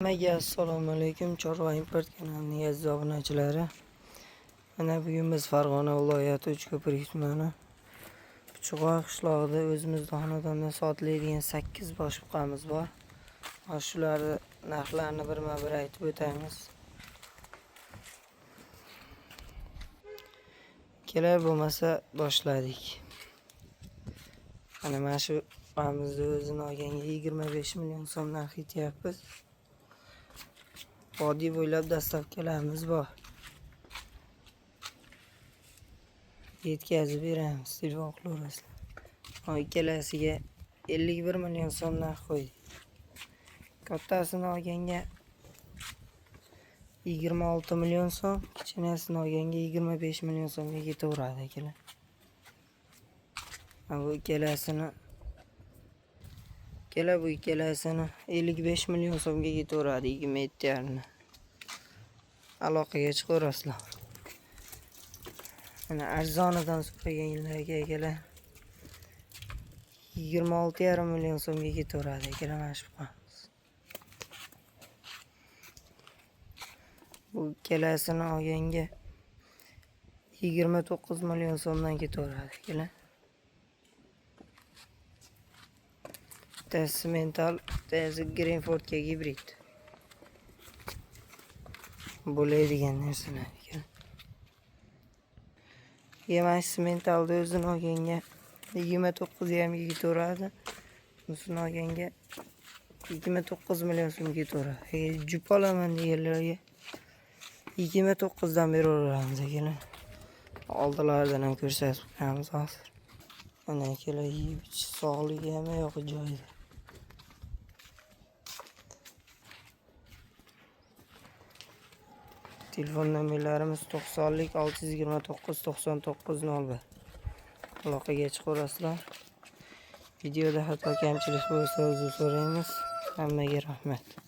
Hammaga assalomu alaykum, Chorva Import kanalining aziz obunachilari. Mana bugun biz Farg'ona viloyati Uchko'prik tumani Puchug'oy qishlog'ida o'zimizni xonadonda sotiladigan 8 bosh buqamiz bor. Mana shularni narxlarini birma-bir aytib o'tamiz. Kelar bo'lmasa boshladik. Mana shu buqamizni o'zini olganga 25 million so'm narx aytyapmiz. Vodiy bo'ylab dastavkalarimiz bor. Yetkazib beramiz, telefon qilaverasizlar. Ikkalasiga 51 million so'm narx qo'ydik. Kattasini olganga 26 million so'm, kichkinasini olganga 25 million so'mga ketaveradi akalar. Mana bu ikkalasini Ikkala bu ikkalasini 55 million so'mga ketaveradi, 27,5ni. Aloqaga chiqaverasizlar. Mana arzonidan so'raganlarga akalar 26,5 million so'mga ketaveradi akalar mana shu buqamiz. Bu ikkalasini olganga 29 million so'mdan ketaveradi akalar. Bittasi mental, bittasi Greenfordga gibrid. Bo'ladigan narsalar ekan. Yemash sementalni o'zini olganga 29,5ga ketaveradi. Bunisini olganga 29 million so'm ketaveradi. Agar jup olaman deganlarga 29dan beraveramiz akalar. Oldilaridan ham ko'rsatib qo'yamiz hozir. Mana akalar yeb ichish sog'ligi ham yo'q joyida. Telefon nomerlarimiz 90 629 99 01. Aloqaga chiqaverasizlar. Videoda xato kamchilik bo'lsa uzr so'raymiz. Hammaga rahmat.